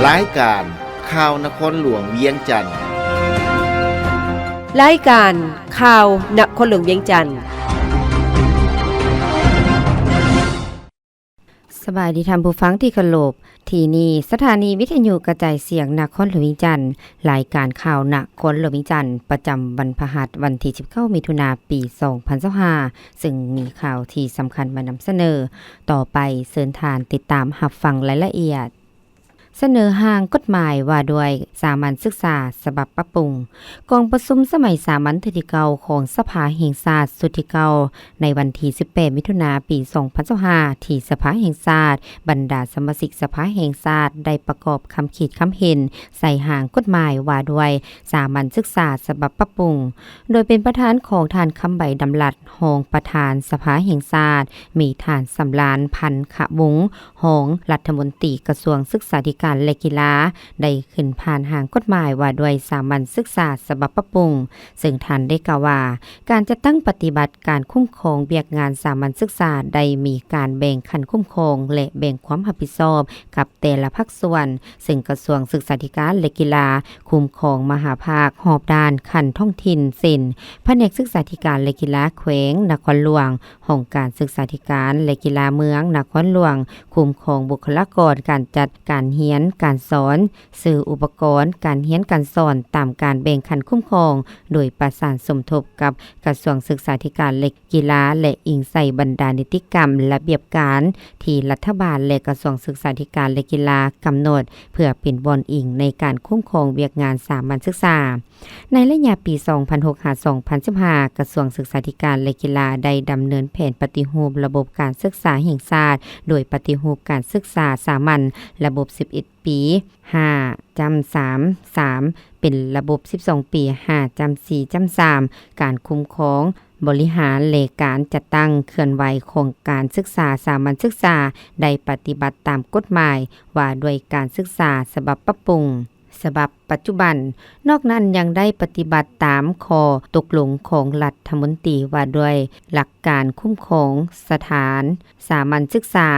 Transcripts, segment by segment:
ລາຍການຂ່າວນະຄອນຫຼວງວຽງຈັນ. ລາຍການຂ່າວນະຄອນຫຼວງວຽງຈັນ. ສະບາຍດີທ່ານຜູ້ຟັງທີ່ເຄົາລົບ. ທີ່ນີ້ສະຖານີວິທະຍຸກະຈາຍສຽງນະຄອນຫຼວງວຽງຈັນ. ລາຍການຂ່າວນະຄອນຫຼວງວຽງຈັນ ປະຈຳວັນພະຫັດ ວັນທີສິບເກົ້າ ມິຖຸນາ ປີສອງພັນຊາວຫ້າ ເຊິ່ງມີຂ່າວທີ່ສຳຄັນມານຳສະເໜີ. ຕໍ່ໄປເຊີນທ່ານຕິດຕາມຮັບຟັງລາຍລະອຽດ. ສະເໜີຮ່າງກົດໝາຍວ່າດ້ວຍສາມັນສຶກສາສະບັບປັບປຸງ. ກອງປະຊຸມສະໄໝສາມັນເທື່ອທີເກົ້າຂອງສະພາແຫ່ງຊາດຊຸດທີເກົ້າ ໃນວັນທີສິບແປດ ມິຖຸນາ ປີສອງພັນຊາວຫ້າ ທີ່ສະພາແຫ່ງຊາດ, ບັນດາສະມາຊິກສະພາແຫ່ງຊາດໄດ້ປະກອບຄຳຄິດຄຳເຫັນໃສ່ຮ່າງກົດໝາຍວ່າດ້ວຍສາມັນສຶກສາສະບັບປັບປຸງ, ໂດຍເປັນປະທານຂອງທ່ານ ຄຳໃບ ດຳລັດ ຮອງປະທານສະພາແຫ່ງຊາດ, ມີທ່ານ ສຳລານ ພັນຄະວົງ ຮອງລັດຖະມົນຕີກະຊວງສຶກສາທິການ ແລະ ກິລາ ໄດ້ຂຶ້ນຜ່ານຮ່າງກົດໝາຍວ່າດ້ວຍສາມັນສຶກສາສະບັບປັບປຸງ, ເຊິ່ງທ່ານໄດ້ກ່າວວ່າ ການຈັດຕັ້ງປະຕິບັດການຄຸ້ມຄອງວຽກງານສາມັນສຶກສາໄດ້ມີການແບ່ງຂັ້ນຄຸ້ມຄອງ ແລະ ແບ່ງຄວາມຮັບຜິດຊອບກັບແຕ່ລະພາກສ່ວນ, ເຊິ່ງກະຊວງສຶກສາທິການ ແລະ ກິລາ ຄຸ້ມຄອງມະຫາພາກຮອບດ້ານຂັ້ນທ້ອງຖິ່ນ ເຊັ່ນ ພະແນກສຶກສາທິການ ແລະ ກິລາແຂວງນະຄອນຫຼວງ, ຫ້ອງການສຶກສາທິການ ແລະ ກິລາເມືອງນະຄອນຫຼວງ, ຄຸ້ມຄອງບຸກຄະລາກອນການຈັດການຮຽນການສອນ, ຊື້ອຸປະກອນການຮຽນການສອນຕາມການແບ່ງຂັ້ນຄຸ້ມຄອງ, ໂດຍປະສານສົມທົບກັບກະຊວງສຶກສາທິການ ແລະ ກິລາ ແລະ ອີງໃສ່ບັນດານິຕິກຳລະບຽບການທີ່ລັດຖະບານ ແລະ ກະຊວງສຶກສາທິການ ແລະ ກິລາກຳນົດ ເພື່ອເປັນບ່ອນອີງໃນການຄຸ້ມຄອງວຽກງານສາມັນສຶກສາ. ໃນໄລຍະປີສອງພັນຫົກ ຫາ ສອງພັນສິບຫ້າ ກະຊວງສຶກສາທິການ ແລະ ກິລາໄດ້ດຳເນີນແຜນປະຕິຮູບລະບົບການສຶກສາແຫ່ງຊາດ ໂດຍປະຕິຮູບການສຶກສາສາມັນລະບົບສິບເອັດປີ ຫ້າຈ້ຳສາມ ສາມ ເປັນລະບົບສິບສອງປີ ຫ້າຈ້ຳສີ່ຈ້ຳສາມ. ການຄຸ້ມຄອງ, ບໍລິຫານ ແລະ ການຈັດຕັ້ງເຄື່ອນໄຫວຂອງການສຶກສາສາມັນສຶກສາໄດ້ປະຕິບັດຕາມກົດໝາຍວ່າດ້ວຍການສຶກສາສະບັບປັບປຸງ ສະບັບປັດຈຸບັນ. ນອກນັ້ນຍັງໄດ້ປະຕິບັດຕາມຂໍ້ຕົກລົງຂອງລັດຖະມົນຕີວ່າດ້ວຍຫຼັກການຄຸ້ມຄອງສະຖານສາມັນສຶກສາ,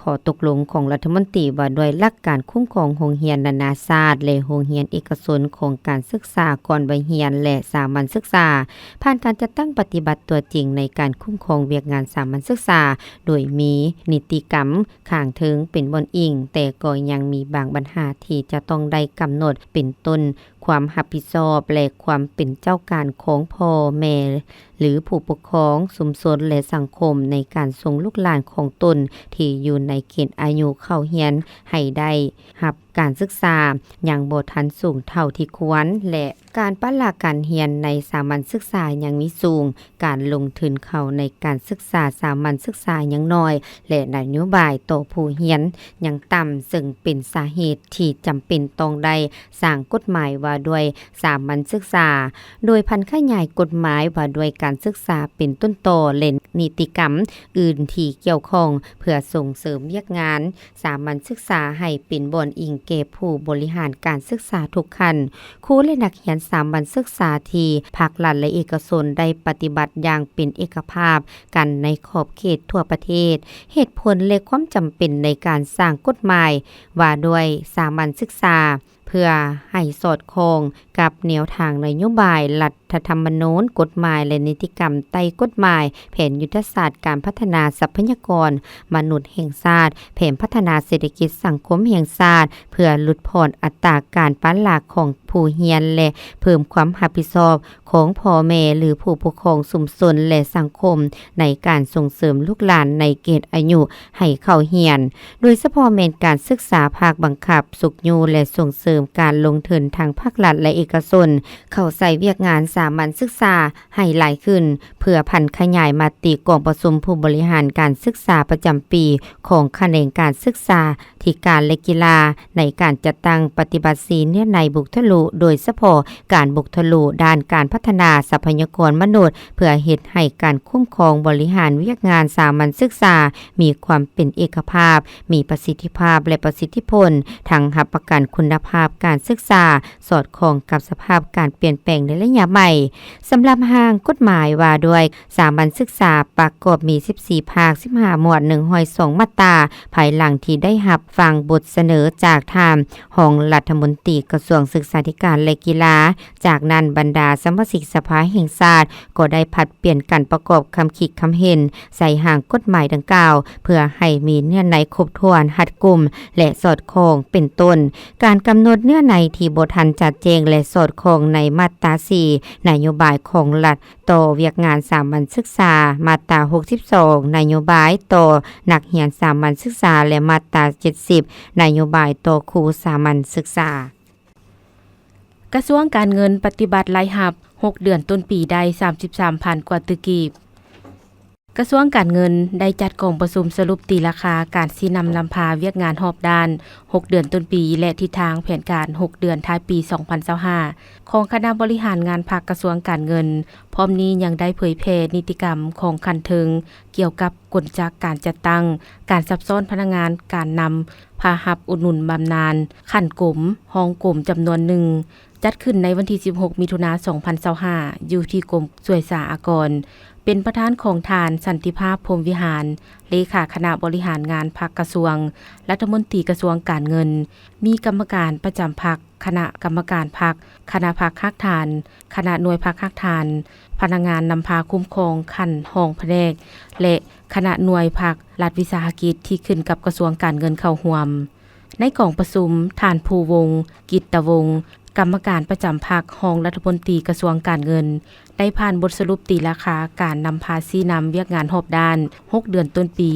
ຂໍ້ຕົກລົງຂອງລັດຖະມົນຕີວ່າດ້ວຍຫຼັກການຄຸ້ມຄອງໂຮງຮຽນນານາຊາດ ແລະ ໂຮງຮຽນເອກະຊົນຂອງການສຶກສາກ່ອນໄວຮຽນ ແລະ ສາມັນສຶກສາ, ຜ່ານການຈັດຕັ້ງປະຕິບັດຕົວຈິງໃນການຄຸ້ມຄອງວຽກງານສາມັນສຶກສາ, ໂດຍມີນິຕິກຳ ຂ້າງເທິງເປັນບ່ອນອີງ, ແຕ່ກໍຍັງມີບາງບັນຫາທີ່ຈະຕ້ອງໄດ້ກຳນົດ ເປັນຕົ້ນ ຄວາມຮັບຜິດຊອບ ແລະ ຄວາມເປັນເຈົ້າການຂອງພໍ່ແມ່ ຫຼື ຜູ້ປົກຄອງ, ຊຸມຊົນ ແລະ ສັງຄົມ ໃນການສົ່ງລູກຫຼານຂອງຕົນທີ່ຢູ່ໃນເກນອາຍຸເຂົ້າຮຽນໃຫ້ໄດ້ຮັບການສຶກສາ ຍັງບໍ່ທັນສູງເທົ່າທີ່ຄວນ ແລະ ການປະລະການຮຽນໃນສາມັນສຶກສາຍັງມີສູງ, ການລົງທຶນເຂົ້າໃນການສຶກສາສາມັນສຶກສາຍັງໜ້ອຍ ແລະ ນະໂຍບາຍຕໍ່ຜູ້ຮຽນຍັງຕ່ຳ, ເຊິ່ງເປັນສາເຫດທີ່ຈຳເປັນຕ້ອງໄດ້ສ້າງກົດໝາຍວ່າດ້ວຍສາມັນສຶກສາ, ໂດຍຜັນຂະຫຍາຍກົດໝາຍວ່າດ້ວຍການສຶກສາເປັນຕົ້ນຕໍ ແລະ ນິຕິກຳອື່ນທີ່ກ່ຽວຂ້ອງ ເພື່ອສົ່ງເສີມວຽກງານ ສາມັນສຶກສາໃຫ້ເປັນບ່ອນອີງແກ່ຜູ້ບໍລິຫານການສຶກສາທຸກຂັ້ນ. ຄູ ແລະ ນັກຮຽນສາມັນສຶກສາທີ່ພາກລັດ ແລະ ເອກະຊົນໄດ້ປະຕິບັດຢ່າງເປັນເອກະພາບກັນໃນຂອບເຂດທົ່ວປະເທດ. ເຫດຜົນ ແລະ ຄວາມຈຳເປັນໃນການສ້າງກົດໝາຍວ່າດ້ວຍສາມັນສຶກສາ ເພື່ອໃຫ້ສອດຄ່ອງກັບແນວທາງນະໂຍບາຍລັດຖະທຳມະນູນ, ກົດໝາຍ ແລະ ນິຕິກຳໃຕ້ກົດໝາຍ ແຜນຍຸດທະສາດການພັດທະນາຊັບພະຍາກອນມະນຸດແຫ່ງຊາດ, ແຜນພັດທະນາເສດຖະກິດສັງຄົມແຫ່ງຊາດ ເພື່ອຫຼຸດຜ່ອນອັດຕາການປະລະຂອງຜູ້ຮຽນ ແລະ ເພີ່ມຄວາມຮັບຜິດຊອບຂອງພໍ່ແມ່ ຫຼື ຜູ້ປົກຄອງ, ຊຸມຊົນ ແລະ ສັງຄົມ ໃນການສົ່ງເສີມລູກຫຼານໃນເກນອາຍຸໃຫ້ເຂົ້າຮຽນ, ໂດຍສະເພາະແມ່ນການສຶກສາພາກບັງຄັບ, ຊຸກຍູ້ ແລະ ສົ່ງເສີມການລົງທຶນທັງພາກລັດ ແລະ ເອກະຊົນ ເຂົ້າໃສ່ວຽກງານສາມັນສຶກສາໃຫ້ຫຼາຍຂຶ້ນ, ເພື່ອຜັນຂະຫຍາຍມະຕິກອງປະຊຸມຜູ້ບໍລິຫານການສຶກສາປະຈຳປີຂອງຂະແໜງການສຶກສາທິການ ແລະ ກິລາ ໃນການຈັດຕັ້ງປະຕິບັດສີ່ເນື້ອໃນບຸກທະລຸ, ໂດຍສະເພາະການບຸກທະລຸດ້ານການພັດທະນາຊັບພະຍາກອນມະນຸດ ເພື່ອເຮັດໃຫ້ການຄຸ້ມຄອງບໍລິຫານວຽກງານສາມັນສຶກສາ ມີຄວາມເປັນເອກະພາບ, ມີປະສິດທິພາບ ແລະ ປະສິດທິຜົນ, ທັງຮັບປະກັນຄຸນນະພາບການສຶກສາ ສອດຄ່ອງກັບສະພາບການປ່ຽນແປງໃນໄລຍະໃໝ່, ສຳລັບຮ່າງກົດໝາຍວ່າດ້ວຍສາມັນສຶກສາ ປະກອບມີສິບສີ່ພາກ, ສິບຫ້າໝວດ, ໜຶ່ງຮ້ອຍສອງມາດຕາ, ພາຍຫຼັງທີ່ໄດ້ຮັບຟັງບົດສະເໜີຈາກທ່ານຮອງລັດຖະມົນຕີກະຊວງສຶກສາທິການ ແລະ ກິລາ, ຈາກນັ້ນບັນດາສະມາຊິກສະພາແຫ່ງຊາດກໍໄດ້ຜັດປ່ຽນກັນປະກອບຄຳຄິດຄຳເຫັນໃສ່ຮ່າງກົດໝາຍດັ່ງກ່າວ ເພື່ອໃຫ້ມີເນື້ອໃນຄົບຖ້ວນ, ຮັດກຸມ ແລະ ສອດຄ່ອງ ເປັນຕົ້ນ ການກຳນົດເນື້ອໃນທີ່ບໍ່ທັນຈະແຈ້ງ ແລະ ສອດຄ່ອງໃນມາດຕາສີ່ ນະໂຍບາຍຂອງລັດຕໍ່ວຽກງານສາມັນສຶກສາ, ມາດຕາຫົກສິບສອງ ນະໂຍບາຍຕໍ່ນັກຮຽນສາມັນສຶກສາ ແລະ ມາດຕາເຈັດສິບ ນະໂຍບາຍຕໍ່ຄູສາມັນສຶກສາ. ກະຊວງການເງິນປະຕິບັດລາຍຮັບຫົກເດືອນຕົ້ນປີໄດ້ສາມສິບສາມພັນກວ່າຕື້ກີບ. ກະຊວງການເງິນໄດ້ຈັດກອງປະຊຸມສະຫຼຸບຕີລາຄາການຊີ້ນຳນຳພາວຽກງານຮອບດ້ານຫົກເດືອນຕົ້ນປີ ແລະ ທິດທາງແຜນການຫົກເດືອນທ້າຍປີສອງພັນຊາວຫ້າ ຂອງຄະນະບໍລິຫານງານພັກກະຊວງການເງິນ. ພ້ອມນີ້ຍັງໄດ້ເຜີຍແຜ່ນິຕິກຳຂອງຂັ້ນເທິງກ່ຽວກັບກົນຈັກການຈັດຕັ້ງ, ການສັບຊ້ອນພະນັກງານ, ການນຳພາຮັບອຸດໜູນບຳນານຂັ້ນກົມ, ຮອງກົມຈຳນວນໜຶ່ງ. ຈັດຂຶ້ນໃນວັນທີສິບຫົກ ມິຖຸນາ ສອງພັນຊາວຫ້າ ຢູ່ທີ່ກົມສ່ວຍສາອາກອນ, ເປັນປະທານຂອງທ່ານ ສັນຕິພາບ ພົມວິຫານ ເລຂາຄະນະບໍລິຫານງານພັກກະຊວງ, ລັດຖະມົນຕີກະຊວງການເງິນ, ມີກຳມະການປະຈຳພັກ, ຄະນະກຳມະການພັກ, ຄະນະພັກຮາກຖານ, ຄະນະໜ່ວຍພັກຮາກຖານ, ພະນັກງານນຳພາຄຸ້ມຄອງຂັ້ນຮອງພະແນກ ແລະ ຄະນະໜ່ວຍພັກລັດວິສາຫະກິດທີ່ຂຶ້ນກັບກະຊວງການເງິນເຂົ້າຮ່ວມ. ໃນກອງປະຊຸມ, ທ່ານ ພູວົງ ກິດຕະວົງ ກຳມະການປະຈຳພັກ, ຮອງລັດຖະມົນຕີກະຊວງການເງິນ ໄດ້ຜ່ານບົດສະຫຼຸບຕີລາຄາການນຳພາຊີ້ນຳວຽກງານຮອບດ້ານຫົກເດືອນຕົ້ນປີ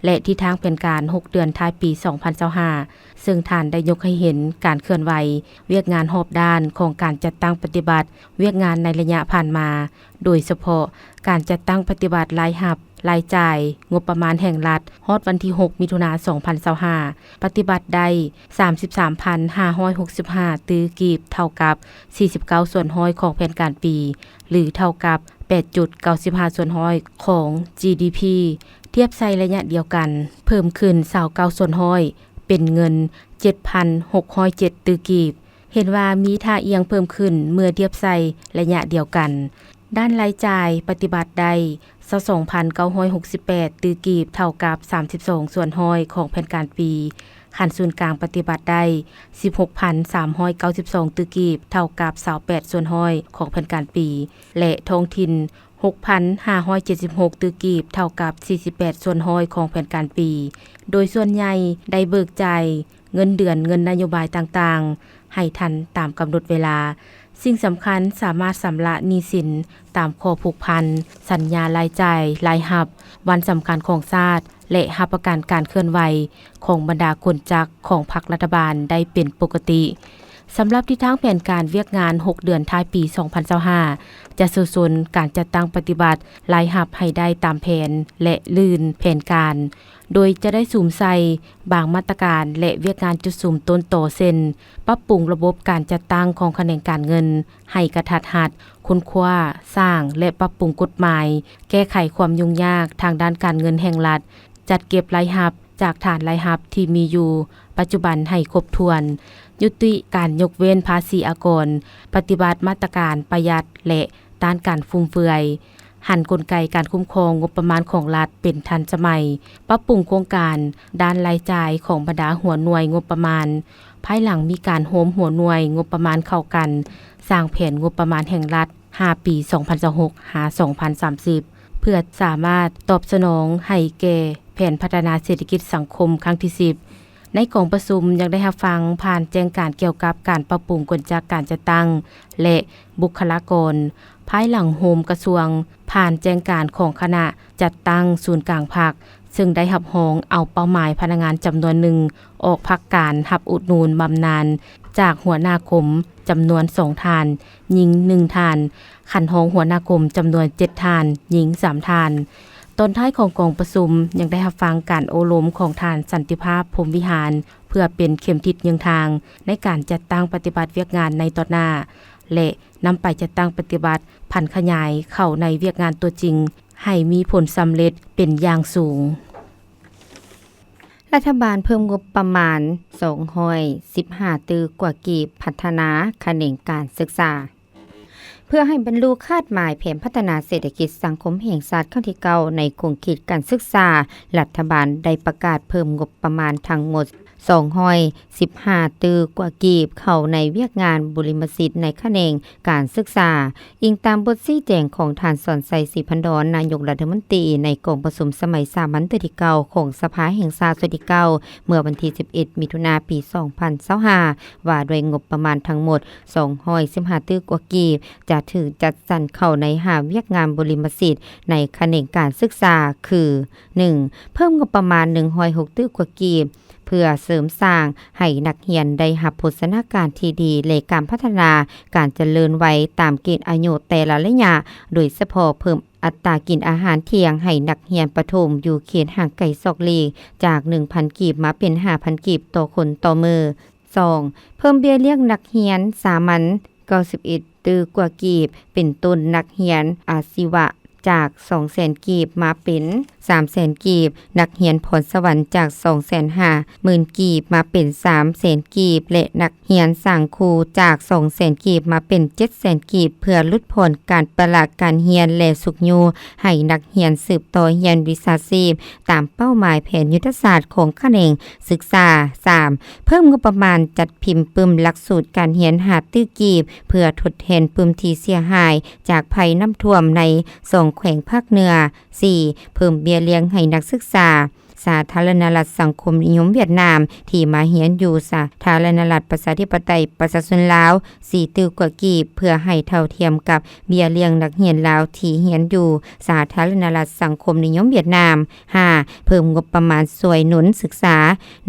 ແລະ ທິດທາງແຜນການຫົກເດືອນທ້າຍປີສອງພັນຊາວຫ້າ ເຊິ່ງທ່ານໄດ້ຍົກໃຫ້ເຫັນການເຄື່ອນໄຫວວຽກງານຮອບດ້ານຂອງການຈັດຕັ້ງປະຕິບັດວຽກງານໃນໄລຍະຜ່ານມາ, ໂດຍສະເພາະການຈັດຕັ້ງປະຕິບັດລາຍຮັບ, ລາຍຈ່າຍ, ງົບປະມານແຫ່ງລັດ ຮອດວັນທີຫົກ ມິຖຸນາ ສອງພັນຊາວຫ້າ ປະຕິບັດໄດ້ສາມສິບສາມພັນຫ້າຮ້ອຍຫົກສິບຫ້າຕື້ກີບ, ເທົ່າກັບສີ່ສິບເກົ້າສ່ວນຮ້ອຍຂອງແຜນການປີ ຫຼື ເທົ່າກັບແປດຈຸດເກົ້າສິບຫ້າສ່ວນຮ້ອຍຂອງ ຈີດີພີ, ທຽບໃສ່ໄລຍະດຽວກັນເພີ່ມຂຶ້ນຊາວເກົ້າສ່ວນຮ້ອຍ ເປັນເງິນເຈັດພັນຫົກຮ້ອຍເຈັດຕື້ກີບ. ເຫັນວ່າມີທ່າອ່ຽງເພີ່ມຂຶ້ນເມື່ອທຽບໃສ່ໄລຍະດຽວກັນ. ດ້ານລາຍຈ່າຍປະຕິບັດໄດ້ຊາວສອງພັນເກົ້າຮ້ອຍຫົກສິບແປດຕື້ກີບ, ເທົ່າກັບສາມສິບສອງສ່ວນຮ້ອຍຂອງແຜນການປີ. ຂັ້ນສູນກາງປະຕິບັດໄດ້ສິບຫົກພັນສາມຮ້ອຍເກົ້າສິບສອງຕື້ກີບ, ເທົ່າກັບຊາວແປດສ່ວນຮ້ອຍຂອງແຜນການປີ ແລະ ທ້ອງຖິ່ນຫົກພັນຫ້າຮ້ອຍເຈັດສິບຫົກຕື້ກີບ, ເທົ່າກັບສີ່ສິບແປດສ່ວນຮ້ອຍຂອງແຜນການປີ. ໂດຍສ່ວນໃຫຍ່ໄດ້ເບີກຈ່າຍເງິນເດືອນ, ເງິນນະໂຍບາຍຕ່າງໆ ໃຫ້ທັນຕາມກຳນົດເວລາ. ສິ່ງສຳຄັນ, ສາມາດຊຳລະໜີ້ສິນຕາມຂໍ້ຜູກພັນ, ສັນຍາລາຍຈ່າຍ, ລາຍຮັບ, ວັນສຳຄັນຂອງຊາດ ແລະ ຮັບປະກັນການເຄື່ອນໄຫວຂອງບັນດາກົນຈັກຂອງພັກລັດຖະບານໄດ້ເປັນປົກກະຕິ. ສຳລັບທິດທາງແຜນການວຽກງານຫົກເດືອນທ້າຍປີສອງພັນຊາວຫ້າ ຈະສູ້ຊົນການຈັດຕັ້ງປະຕິບັດລາຍຮັບໃຫ້ໄດ້ຕາມແຜນ ແລະ ລື່ນແຜນການ, ໂດຍຈະໄດ້ສຸມໃສ່ບາງມາດຕະການ ແລະ ວຽກງານຈຸດສຸມຕົ້ນຕໍ ເຊັ່ນ ປັບປຸງລະບົບການຈັດຕັ້ງຂອງຂະແໜງການເງິນໃຫ້ກະທັດຮັດ, ຄົ້ນຄວ້າ, ສ້າງ ແລະ ປັບປຸງກົດໝາຍ ແກ້ໄຂຄວາມຫຍຸ້ງຍາກທາງດ້ານການເງິນແຫ່ງລັດ, ຈັດເກັບລາຍຮັບຈາກຖານລາຍຮັບທີ່ມີຢູ່ປັດຈຸບັນໃຫ້ຄົບຖ້ວນ, ຍຸຕິການຍົກເວັ້ນພາສີອາກອນ, ປະຕິບັດມາດຕະການປະຢັດ ແລະ ຕ້ານການຟຸມເຟືອຍ, ຫັນກົນໄກການຄຸ້ມຄອງງົບປະມານຂອງລັດເປັນທັນສະໄໝ, ປັບປຸງໂຄງການດ້ານລາຍຈ່າຍຂອງບັນດາຫົວໜ່ວຍງົບປະມານ, ພາຍຫຼັງມີການໂຮມຫົວໜ່ວຍງົບປະມານເຂົ້າກັນ, ສ້າງແຜນງົບປະມານແຫ່ງລັດ ຫ້າປີ ສອງພັນຊາວຫົກ ຫາ ສອງພັນສາມສິບ ເພື່ອສາມາດຕອບສະໜອງໃຫ້ແກ່ແຜນພັດທະນາເສດຖະກິດສັງຄົມຄັ້ງທີສິບ. ໃນກອງປະຊຸມຍັງໄດ້ຮັບຟັງຜ່ານແຈ້ງການກ່ຽວກັບການປັບປຸງກົນຈັກການຈັດຕັ້ງ ແລະ ບຸກຄະລາກອນ ພາຍຫຼັງໂຮມກະຊວງ, ຜ່ານແຈ້ງການຂອງຄະນະຈັດຕັ້ງສູນກາງພັກ, ເຊິ່ງໄດ້ຮັບຮອງເອົາເປົ້າໝາຍພະນັກງານຈຳນວນໜຶ່ງອອກພັກການຮັບອຸດໜູນບຳນານຈາກຫົວໜ້າກົມຈຳນວນສອງທ່ານ, ຍິງໜຶ່ງທ່ານ, ຂັ້ນຮອງຫົວໜ້າກົມຈຳນວນເຈັດທ່ານ, ຍິງສາມທ່ານ. ຕອນທ້າຍຂອງກອງປະຊຸມຍັງໄດ້ຮັບຟັງການໂອ້ລົມຂອງທ່ານ ສັນຕິພາບ ພົມວິຫານ ເພື່ອເປັນເຂັມທິດເຍືອງທາງໃນການຈັດຕັ້ງປະຕິບັດວຽກງານໃນຕໍ່ໜ້າ ແລະ ນຳໄປຈັດຕັ້ງປະຕິບັດ, ຜັນຂະຫຍາຍເຂົ້າໃນວຽກງານຕົວຈິງ ໃຫ້ມີຜົນສຳເລັດເປັນຢ່າງສູງ. ລັດຖະບານເພີ່ມງົບປະມານສອງຮ້ອຍສິບຫ້າຕື້ກວ່າກີບ ພັດທະນາຂະແໜງການສຶກສາ. ພື່ອໃຫ້ບັນລຸຄາດໝາຍແຜນພັດທະນາເສດຖະກິດສັງຄົມແຫ່ງຊາດຄັ້ງທີເກົ້າ ໃນຂົງເຂດການສຶກສາ, ລັດຖະບານໄດ້ປະກາດເພີ່ມງົບປະມານທັງໝົດ ສອງຮ້ອຍສິບຫ້າຕື້ກວ່າກີບ ເຂົ້າໃນວຽກງານບຸລິມະສິດໃນຂະແໜງການສຶກສາ. ອີງຕາມບົດຊີ້ແຈງຂອງທ່ານ ສອນໄຊ ສີພັນດອນ ນາຍົກລັດຖະມົນຕີ ໃນກອງປະຊຸມສະໄໝສາມັນເທື່ອທີເກົ້າ ຂອງສະພາແຫ່ງຊາດຊຸດທີເກົ້າ ເມື່ອວັນທີສິບເອັດ ມິຖຸນາ ປີສອງພັນຊາວຫ້າ ວ່າດ້ວຍງົບປະມານທັງໝົດ ສອງຮ້ອຍສິບຫ້າຕື້ກວ່າກີບ ຈະຖືກຈັດສັນເຂົ້າໃນຫ້າວຽກງານບຸລິມະສິດໃນຂະແໜງການສຶກສາ ຄື ໜຶ່ງ ເພີ່ມງົບປະມານ ໜຶ່ງຮ້ອຍຫົກຕື້ກວ່າກີບ ເພື່ອເສີມສ້າງໃຫ້ນັກຮຽນໄດ້ຮັບໂພຊະນາການທີ່ດີ ແລະ ການພັດທະນາການຈະເລີນໄວຕາມເກນອາຍຸແຕ່ລະໄລຍະ, ໂດຍສະເພາະເພີ່ມອັດຕາກິນອາຫານທ່ຽງໃຫ້ນັກຮຽນປະຖົມຢູ່ເຂດຫ່າງໄກສອກຫຼີກ ຈາກ ໜຶ່ງພັນ ກີບ ມາເປັນ ຫ້າພັນ ກີບ ຕໍ່ຄົນຕໍ່ມື້. ສອງ ເພີ່ມເບ້ຍລ້ຽງນັກຮຽນສາມັນ ເກົ້າສິບເອັດຕື້ກວ່າກີບ ເປັນຕົ້ນນັກຮຽນອາຊີວະຈາກ ສອງແສນ ກີບ ມາເປັນ ສາມແສນ ກີບ, ນັກຮຽນພອນສະຫວັນຈາກ ສອງແສນຫ້າໝື່ນ ກີບ ມາເປັນ ສາມແສນ ກີບ ແລະ ນັກຮຽນສ້າງຄູຈາກ ສອງແສນ ກີບ ມາເປັນ ເຈັດແສນ ກີບ ເພື່ອຫຼຸດຜ່ອນການປະລະການຮຽນ ແລະ ຊຸກຍູ້ໃຫ້ນັກຮຽນສືບຕໍ່ຮຽນວິຊາຊີບ ຕາມເປົ້າໝາຍແຜນຍຸດທະສາດຂອງຂະແໜງສຶກສາ. ສາມ ເພີ່ມງົບປະມານຈັດພິມປຶ້ມຫຼັກສູດການຮຽນ ຫ້າຕື້ກີບ ເພື່ອທົດແທນປຶ້ມທີ່ເສຍຫາຍຈາກໄພນ້ຳຖ້ວມໃນສອງແຂວງພາກເໜືອ. ສີ່ ເພີ່ມເບ້ຍລ້ຽງໃຫ້ນັກສຶກສາສາທາລະນະລັດສັງຄົມນິຍົມຫວຽດນາມ ທີ່ມາຮຽນຢູ່ສາທາລະນະລັດປະຊາທິປະໄຕປະຊາຊົນລາວ ສີ່ຕື້ກວ່າກີບ ເພື່ອໃຫ້ເທົ່າທຽມກັບເບ້ຍລ້ຽງນັກຮຽນລາວທີ່ຮຽນຢູ່ສາທາລະນະລັດສັງຄົມນິຍົມຫວຽດນາມ. ຫ້າ ເພີ່ມງົບປະມານຊ່ວຍໜູນສຶກສາ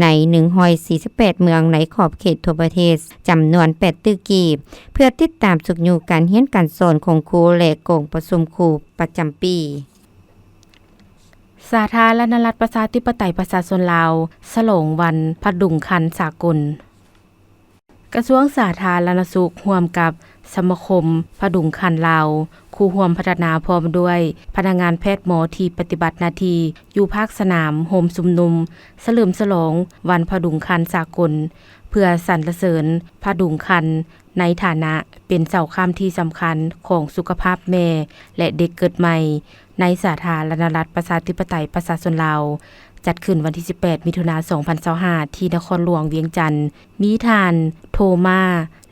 ໃນ ໜຶ່ງຮ້ອຍສີ່ສິບແປດ ເມືອງໃນຂອບເຂດທົ່ວປະເທດ ຈຳນວນ ແປດຕື້ກີບ ເພື່ອຕິດຕາມຊຸກຍູ້ການຮຽນການສອນຂອງຄູ ແລະ ກອງປະຊຸມຄູປະຈຳປີ. ສາທາລະນະລັດປະຊາທິປະໄຕປະຊາຊົນລາວ ສະຫຼອງວັນຜະດຸງຄັນສາກົນ. ກະຊວງສາທາລະນະສຸກ ຮ່ວມກັບສະມາຄົມຜະດຸງຄັນລາວ ຄູ່ຮ່ວມພັດທະນາ ພ້ອມດ້ວຍພະນັກງານແພດໝໍທີ່ປະຕິບັດໜ້າທີ່ຢູ່ພາກສະໜາມ ໂຮມຊຸມນຸມສະເຫຼີມສະຫຼອງວັນຜະດຸງຄັນສາກົນ ເພື່ອສັນລະເສີນຜະດຸງຄັນ ໃນຖານະເປັນເສົາຄ້ຳທີ່ສຳຄັນຂອງສຸຂະພາບແມ່ ແລະ ເດັກເກີດໃໝ່ ໃນສາທາລະນະລັດປະຊາທິປະໄຕປະຊາຊົນລາວ, ຈັດຂຶ້ນວັນທີສິບແປດ ມິຖຸນາ ສອງພັນຊາວຫ້າ ທີ່ນະຄອນຫຼວງວຽງຈັນ. ມີທ່ານ ໂທມາ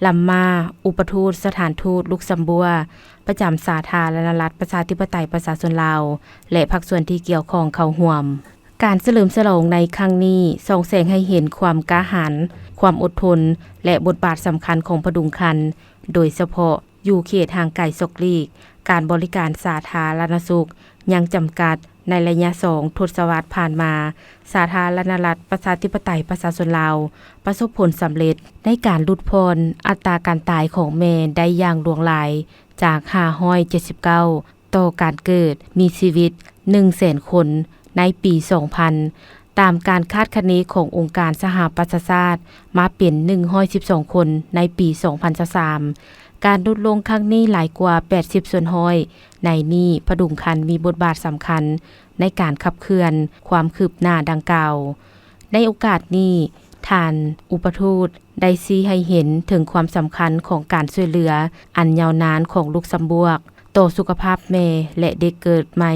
ລຳມາ ອຸປະທູດສະຖານທູດລຸກຊຳບົວ ປະຈຳສາທາລະນະລັດປະຊາທິປະໄຕປະຊາຊົນລາວ ແລະ ພາກສ່ວນທີ່ກ່ຽວຂ້ອງເຂົ້າຮ່ວມ. ການສະເຫຼີມສະຫຼອງໃນຄັ້ງນີ້ ສ່ອງແສງໃຫ້ເຫັນຄວາມກ້າຫານ, ຄວາມອົດທົນ ແລະ ບົດບາດສຳຄັນຂອງຜະດຸງຄັນ, ໂດຍສະເພາະຢູ່ເຂດຫ່າງໄກສອກຫຼີກ, ການບໍລິການສາທາລະນະສຸກຍັງຈຳກັດ. ໃນໄລຍະສອງທົດສະວັດຜ່ານມາ, ສາທາລະນະລັດປະຊາທິປະໄຕປະຊາຊົນລາວປະສົບຜົນສຳເລັດໃນການຫຼຸດຜ່ອນອັດຕາການຕາຍຂອງແມ່ໄດ້ຢ່າງຫຼວງຫຼາຍ, ຈາກ ຫ້າຮ້ອຍເຈັດສິບເກົ້າ ຕໍ່ການເກີດມີຊີວິດ ໜຶ່ງແສນຄົນໃນປີສອງພັນ ຕາມການຄາດຄະເນຂອງອົງການສະຫະປະຊາຊາດ ມາເປັນ ໜຶ່ງຮ້ອຍສິບສອງຄົນໃນປີສອງພັນຊາວສາມ. ການຫຼຸດລົງຄັ້ງນີ້ຫຼາຍກວ່າ ແປດສິບສ່ວນຮ້ອຍ ໃນນີ້ ຜະດຸງຄັນມີບົດບາດສຳຄັນໃນການຂັບເຄື່ອນຄວາມຄືບໜ້າດັ່ງກ່າວ. ໃນໂອກາດນີ້, ທ່ານ ອຸປະທູດ ໄດ້ຊີ້ໃຫ້ເຫັນເຖິງຄວາມສຳຄັນຂອງການຊ່ວຍເຫຼືອອັນຍາວນານຂອງລຸກຊຳບວກ ຕໍ່ສຸຂະພາບແມ່ ແລະ ເດັກເກີດໃໝ່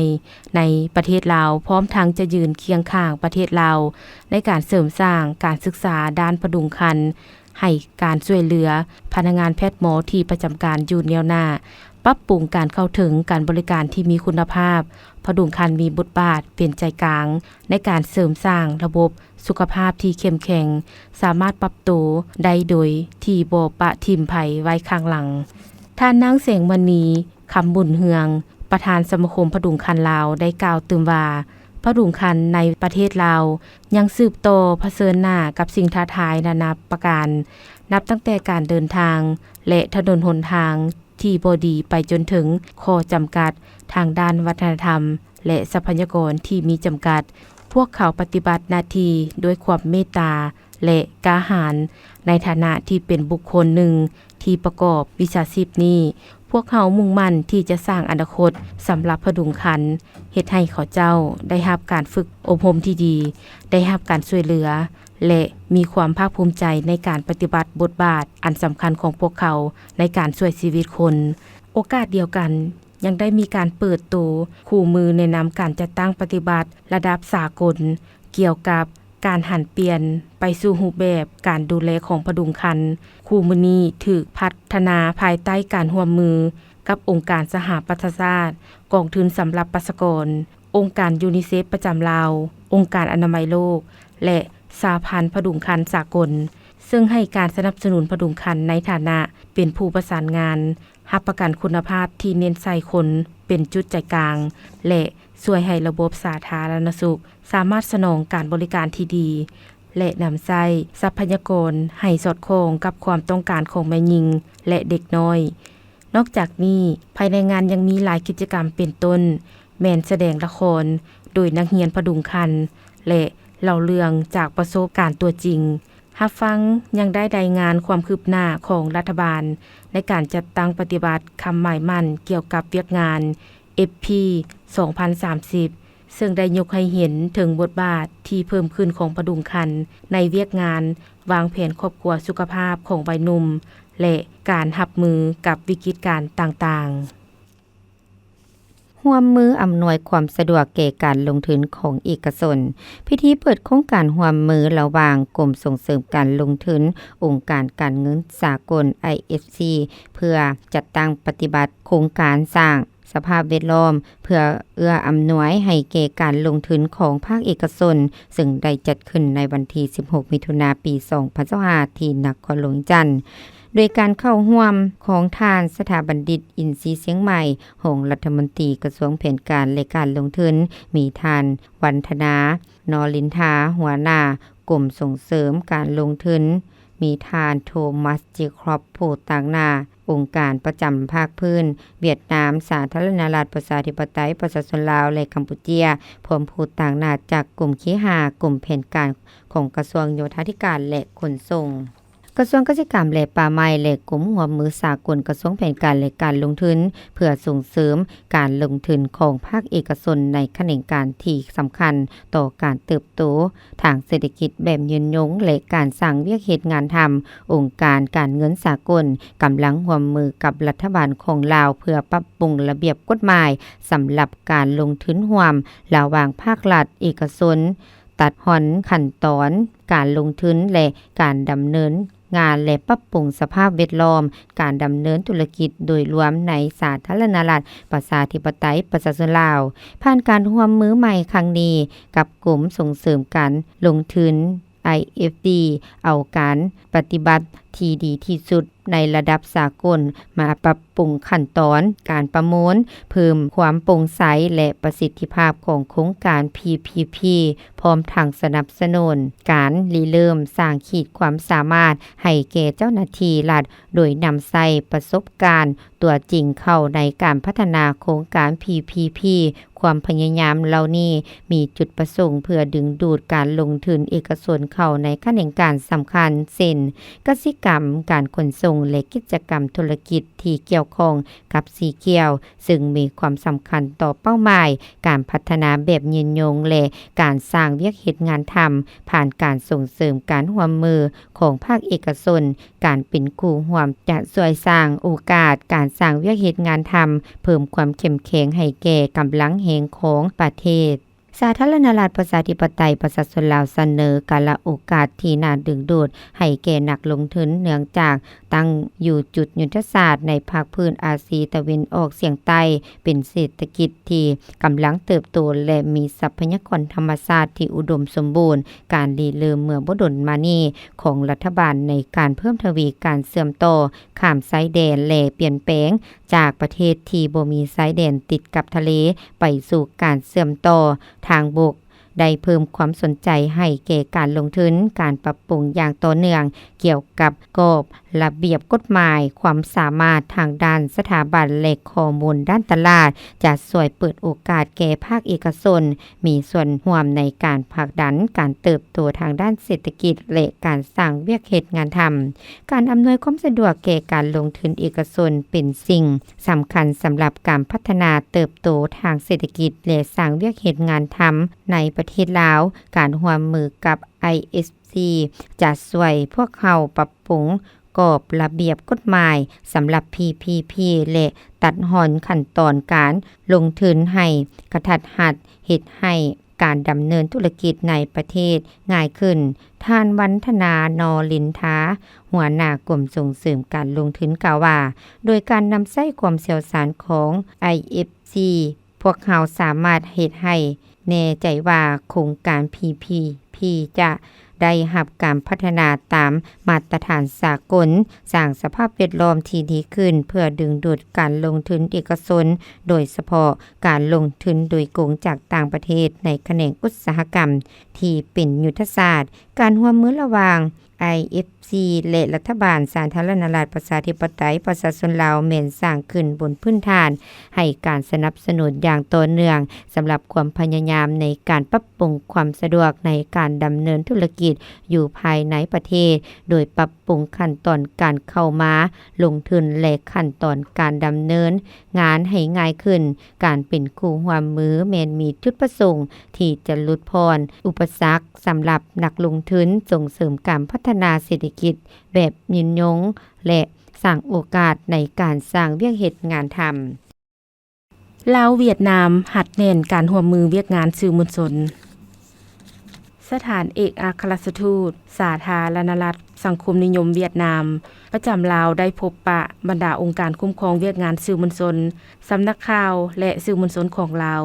ໃນປະເທດລາວ, ພ້ອມທັງຈະຢືນຄຽງຂ້າງປະເທດລາວໃນການເສີມສ້າງການສຶກສາດ້ານຜະດຸງຄັນ, ໃຫ້ການຊ່ວຍເຫຼືອພະນັກງານແພດໝໍທີ່ປະຈຳການຢູ່ແນວໜ້າ, ປັບປຸງການເຂົ້າເຖິງການບໍລິການທີ່ມີຄຸນນະພາບ. ຜະດຸງຄັນມີບົດບາດເປັນໃຈກາງໃນການເສີມສ້າງລະບົບ ສຸຂະພາບທີ່ເຂັ້ມແຂງ, ສາມາດປັບໂຕໄດ້ໂດຍທີ່ບໍ່ປະຖິ້ມໃຜໄວ້ຂ້າງຫຼັງ. ທ່ານນາງ ແສງມະນີ ຄຳບຸນເຮືອງ ປະທານສະມາຄົມຜະດຸງຄັນລາວ ໄດ້ກ່າວຕື່ມວ່າ, ຜະດຸງຄັນໃນປະເທດລາວຍັງສືບຕໍ່ຜະເຊີນໜ້າກັບສິ່ງທ້າທາຍນານາປະການ, ນັບຕັ້ງແຕ່ການເດີນທາງ ແລະ ຖະໜົນຫົນທາງ ທີ່ບໍ່ດີໄປຈົນເຖິງຂໍ້ຈຳກັດທາງດ້ານວັດທະນະທຳ ແລະ ຊັບພະຍາກອນທີ່ມີຈຳກັດ. ພວກເຂົາປະຕິບັດໜ້າທີ່ດ້ວຍຄວາມເມດຕາ ແລະ ກ້າຫານ. ໃນຖານະທີ່ເປັນບຸກຄົນໜຶ່ງທີ່ປະກອບວິຊາຊີບນີ້, ພວກເຮົາມຸ່ງໝັ້ນທີ່ຈະສ້າງອະນາຄົດສຳລັບຜະດຸງຄັນ, ເຮັດໃຫ້ເຂົາເຈົ້າໄດ້ຮັບການຝຶກອົບຮົມທີ່ດີ, ໄດ້ຮັບການຊ່ວຍເຫຼືອ ແລະ ມີຄວາມພາກພູມໃຈໃນການປະຕິບັດບົດບາດອັນສຳຄັນຂອງພວກເຂົາໃນການຊ່ວຍຊີວິດຄົນ. ໂອກາດດຽວກັນ ຍັງໄດ້ມີການເປີດໂຕຄູ່ມືແນະນຳການຈັດຕັ້ງປະຕິບັດລະດັບສາກົນ ກ່ຽວກັບການຫັນປ່ຽນໄປສູ່ຮູບແບບການດູແລຂອງຜະດຸງຄັນ. ຄູ່ມືນີ້ຖືກພັດທະນາພາຍໃຕ້ການຮ່ວມມືກັບອົງການສະຫະປະຊາຊາດ, ກອງທຶນສຳລັບປະຊາກອນ, ອົງການຢູນິເຊັບປະຈຳລາວ, ອົງການອະນາໄມໂລກ ແລະ ສະຫະພັນຜະດຸງຄັນສາກົນ, ເຊິ່ງໃຫ້ການສະໜັບສະໜູນຜະດຸງຄັນໃນຖານະເປັນຜູ້ປະສານງານ, ຮັບປະກັນຄຸນນະພາບທີ່ເນັ້ນໃສ່ຄົນເປັນຈຸດໃຈກາງ ແລະ ຊ່ວຍໃຫ້ລະບົບສາທາລະນະສຸກສາມາດສະໜອງການບໍລິການທີ່ດີ ແລະ ນຳໃຊ້ຊັບພະຍາກອນໃຫ້ສອດຄ່ອງກັບຄວາມຕ້ອງການຂອງແມ່ຍິງ ແລະ ເດັກນ້ອຍ. ນອກຈາກນີ້, ພາຍໃນງານຍັງມີຫຼາຍກິດຈະກຳເປັນຕົ້ນ ແມ່ນສະແດງລະຄອນໂດຍນັກຮຽນຜະດຸງຄັນ ແລະ ເລົ່າເລື່ອງຈາກປະສົບການຕົວຈິງ. ຮັບຟັງ ຍັງໄດ້ລາຍງານຄວາມຄືບໜ້າຂອງລັດຖະບານໃນການຈັດຕັ້ງປະຕິບັດຄຳໝາຍໝັ້ນກ່ຽວກັບວຽກງານ ເອັຟ ພີ ສອງພັນສາມສິບ ເຊິ່ງໄດ້ຍົກໃຫ້ເຫັນເຖິງບົດບາດທີ່ເພີ່ມຂຶ້ນຂອງຜະດຸງຄັນໃນວຽກງານວາງແຜນຄອບຄົວສຸຂະພາບຂອງໄວໜຸ່ມ ແລະ ການຮັບມືກັບວິກິດການຕ່າງໆ. ຮ່ວມມືອຳນວຍຄວາມສະດວກແກ່ການລົງທຶນຂອງເອກະຊົນ. ພິທີເປີດໂຄງການຮ່ວມມືລະຫວ່າງກົມສົ່ງເສີມການລົງທຶນ, ອົງການການເງິນສາກົນ ໄອ ເອັຟ ຊີ ເພື່ອຈັດຕັ້ງປະຕິບັດໂຄງການສ້າງສະພາບແວດລ້ອມ ເພື່ອເອື້ອອຳນວຍໃຫ້ແກ່ການລົງທຶນຂອງພາກເອກະຊົນ, ເຊິ່ງໄດ້ຈັດຂຶ້ນໃນວັນທີສິບຫົກ ມິຖຸນາ ປີສອງພັນຊາວຫ້າ ທີ່ນະຄອນຫຼວງວຽງຈັນ. ໂດຍການເຂົ້າຮ່ວມຂອງທ່ານ ສະຖາບັນດິດ ອິນຊີຊຽງໃໝ່ ຮອງລັດຖະມົນຕີກະຊວງແຜນການ ແລະ ການລົງທຶນ, ມີທ່ານ ວັນທະນາ ນໍລິນທາ ຫົວໜ້າກົມສົ່ງເສີມການລົງທຶນ, ມີທ່ານ ໂທມັສ ເຈຄອບ ຜູ້ຕາງໜ້າອົງການປະຈຳພາກພື້ນຫວຽດນາມ, ສາທາລະນະລັດ ປະຊາທິປະໄຕ ປະຊາຊົນລາວ ແລະ ກຳປູເຈຍ, ພ້ອມຜູ້ຕາງໜ້າຈາກກົມເຄຫ້າ ກົມແຜນການຂອງກະຊວງໂຍທາທິການ ແລະ ຂົນສົ່ງ. ກະຊວງກະສິກຳ ແລະ ປ່າໄມ້ ແລະ ກົມຮ່ວມມືສາກົນ ກະຊວງແຜນການ ແລະ ການລົງທຶນ ເພື່ອສົ່ງເສີມການລົງທຶນຂອງພາກເອກະຊົນໃນຂະແໜງການທີ່ສຳຄັນຕໍ່ການເຕີບໂຕທາງເສດຖະກິດແບບຍືນຍົງ ແລະ ການສ້າງວຽກເຮັດງານທຳ. ອົງການການເງິນສາກົນກຳລັງຮ່ວມມືກັບລັດຖະບານຂອງລາວ ເພື່ອປັບປຸງລະບຽບກົດໝາຍສຳລັບການລົງທຶນຮ່ວມລະຫວ່າງພາກລັດເອກະຊົນ, ຕັດຮ່ອນຂັ້ນຕອນການລົງທຶນ ແລະ ການດຳເນີນງານ ແລະ ປັບປຸງສະພາບແວດລ້ອມການດຳເນີນທຸລະກິດໂດຍລວມໃນສາທາລະນະລັດ ປະຊາທິປະໄຕ ປະຊາຊົນລາວ. ຜ່ານການຮ່ວມມືໃໝ່ຄັ້ງນີ້ກັບກົມສົ່ງເສີມການລົງທຶນ ໄອ ເອັຟ ດີ ເອົາການປະຕິບັດທີ່ດີທີ່ສຸດ ໃນລະດັບສາກົນ ມາປັບປຸງຂັ້ນຕອນການປະມູນ, ເພີ່ມຄວາມໂປ່ງໃສ ແລະ ປະສິດທິພາບຂອງໂຄງການ ພີ ພີ ພີ ພ້ອມທັງສະໜັບສະໜູນການລິເລີ່ມສ້າງຂີດຄວາມສາມາດໃຫ້ແກ່ເຈົ້າໜ້າທີ່ລັດ, ໂດຍນຳໃຊ້ປະສົບການຕົວຈິງເຂົ້າໃນການພັດທະນາໂຄງການ ພີ ພີ ພີ ຄວາມພະຍາຍາມເຫຼົ່ານີ້ມີຈຸດປະສົງເພື່ອດຶງດູດການລົງທຶນເອກະຊົນເຂົ້າໃນຂະແໜງການສຳຄັນ ເຊັ່ນ ກະສິກຳ, ການຂົນສົ່ງ ແລະ ກິດຈະກຳທຸລະກິດທີ່ກ່ຽວຂ້ອງກັບສີຂຽວ, ເຊິ່ງມີຄວາມສຳຄັນຕໍ່ເປົ້າໝາຍການພັດທະນາແບບຍືນຍົງ ແລະ ການສ້າງວຽກເຮັດງານທຳ ຜ່ານການສົ່ງເສີມການຮ່ວມມືຂອງພາກເອກະຊົນ. ການເປັນຄູ່ຮ່ວມຈະຊ່ວຍສ້າງໂອກາດການສ້າງວຽກເຮັດງານທຳ, ເພີ່ມຄວາມເຂັ້ມແຂງໃຫ້ແກ່ກຳລັງແຮງຂອງປະເທດ. ສາທາລະນະລັດ ປະຊາທິປະໄຕ ປະຊາຊົນລາວ ສະເໜີກາລະໂອກາດທີ່ໜ້າດຶງດູດໃຫ້ແກ່ນັກລົງທຶນ, ເນື່ອງຈາກຕັ້ງຢູ່ຈຸດຍຸດທະສາດໃນພາກພື້ນອາຊີຕາເວັນອອກສຽງໃຕ້ ເປັນເສດຖະກິດທີ່ກຳລັງເຕີບໂຕ ແລະ ມີຊັບພະຍາກອນທຳມະຊາດທີ່ອຸດົມສົມບູນ. ການລິເລີ່ມເມື່ອບໍ່ດົນມານີ້ຂອງລັດຖະບານໃນການເພີ່ມທະວີການເຊື່ອມຕໍ່ຂ້າມຊາຍແດນ ແລະ ປ່ຽນແປງຈາກປະເທດທີ່ບໍ່ມີຊາຍແດນຕິດກັບທະເລ ໄປສູ່ການເຊື່ອມຕໍ່ທາງບົກ ໄດ້ເພີ່ມຄວາມສົນໃຈໃຫ້ແກ່ການລົງທຶນ, ການປັບປຸງຢ່າງຕໍ່ເນື່ອງກ່ຽວກັບກອບ ລະບຽບກົດໝາຍ, ຄວາມສາມາດທາງດ້ານສະຖາບັນ ແລະ ຂໍ້ມູນດ້ານຕະຫຼາດ ຈະຊ່ວຍເປີດໂອກາດແກ່ພາກເອກະຊົນ ມີສ່ວນຮ່ວມໃນການຜັກດັນການເຕີບໂຕທາງດ້ານເສດຖະກິດ ແລະ ການສ້າງວຽກເຮັດງານທຳ. ການອຳນວຍຄວາມສະດວກແກ່ການລົງທຶນເອກະຊົນເປັນສິ່ງສຳຄັນສຳລັບການພັດທະນາເຕີບໂຕທາງເສດຖະກິດ ແລະ ສ້າງວຽກເຮັດງານທຳໃນປະເທດລາວ. ການຮ່ວມມືກັບ ໄອ ເອັຟ ຊີ ຈະຊ່ວຍພວກເຮົາປັບປຸງ ກອບລະບຽບກົດໝາຍສຳລັບ PPP ແລະ ຕັດຮ່ອນຂັ້ນຕອນການລົງທຶນໃຫ້ກະທັດຮັດ, ເຮັດໃຫ້ການດຳເນີນທຸລະກິດໃນປະເທດງ່າຍຂຶ້ນ. ທ່ານ ວັນທະນາ ນໍລິນທາ ຫົວໜ້າກົມສົ່ງເສີມການລົງທຶນ ກ່າວວ່າ, ໂດຍການນຳໃຊ້ຄວາມຊ່ຽວຊານຂອງ IFC ພວກເຮົາສາມາດເຮັດໃຫ້ແນ່ໃຈວ່າໂຄງການ PPP ຈະໄດ້ຮັບການພັດທະນາຕາມມາດຕະຖານສາກົນ, ສ້າງສະພາບແວດລ້ອມທີ່ດີຂຶ້ນເພື່ອດຶງດູດການລົງທຶນເອກະຊົນ, ໂດຍສະເພາະການລົງທຶນໂດຍກົງຈາກຕ່າງປະເທດໃນຂະແໜງອຸດສາຫະກຳທີ່ເປັນຍຸດທະສາດ. ການຮ່ວມມືລະຫວ່າງ IFC ແລະ ລັດຖະບານສາທາລະນະລັດປະຊາທິປະໄຕປະຊາຊົນລາວ ແມ່ນສ້າງຂຶ້ນບົນພື້ນຖານໃຫ້ການສະໜັບສະໜູນຢ່າງຕໍ່ເນື່ອງ ສຳລັບຄວາມພະຍາຍາມໃນການປັບປຸງຄວາມສະດວກໃນການດຳເນີນທຸລະກິດຢູ່ພາຍໃນປະເທດ, ໂດຍປັບປຸງຂັ້ນຕອນການເຂົ້າມາລົງທຶນ ແລະ ຂັ້ນຕອນການດຳເນີນງານໃຫ້ງ່າຍຂຶ້ນ. ການເປັນຄູ່ຮ່ວມມືແມ່ນມີຈຸດປະສົງທີ່ຈະຫຼຸດຜ່ອນອຸປະສັກສຳລັບນັກລົງທຶນ, ສົ່ງເສີມການພັດທະນາເສດຖະກິດແບບຍືນຍົງ ແລະ ສ້າງໂອກາດໃນການສ້າງວຽກເຮັດງານທຳ. ລາວ-ຫວຽດນາມຮັດແໜ້ນການຮ່ວມມືວຽກງານສື່ມວນຊົນ. ສະຖານເອກອັກຄະລັດຖະທູດສາທາລະນະລັດສັງຄົມນິຍົມຫວຽດນາມປະຈຳລາວ ໄດ້ພົບປະບັນດາອົງການຄຸ້ມຄອງວຽກງານສື່ມວນຊົນ, ສຳນັກຂ່າວ ແລະ ສື່ມວນຊົນຂອງລາວ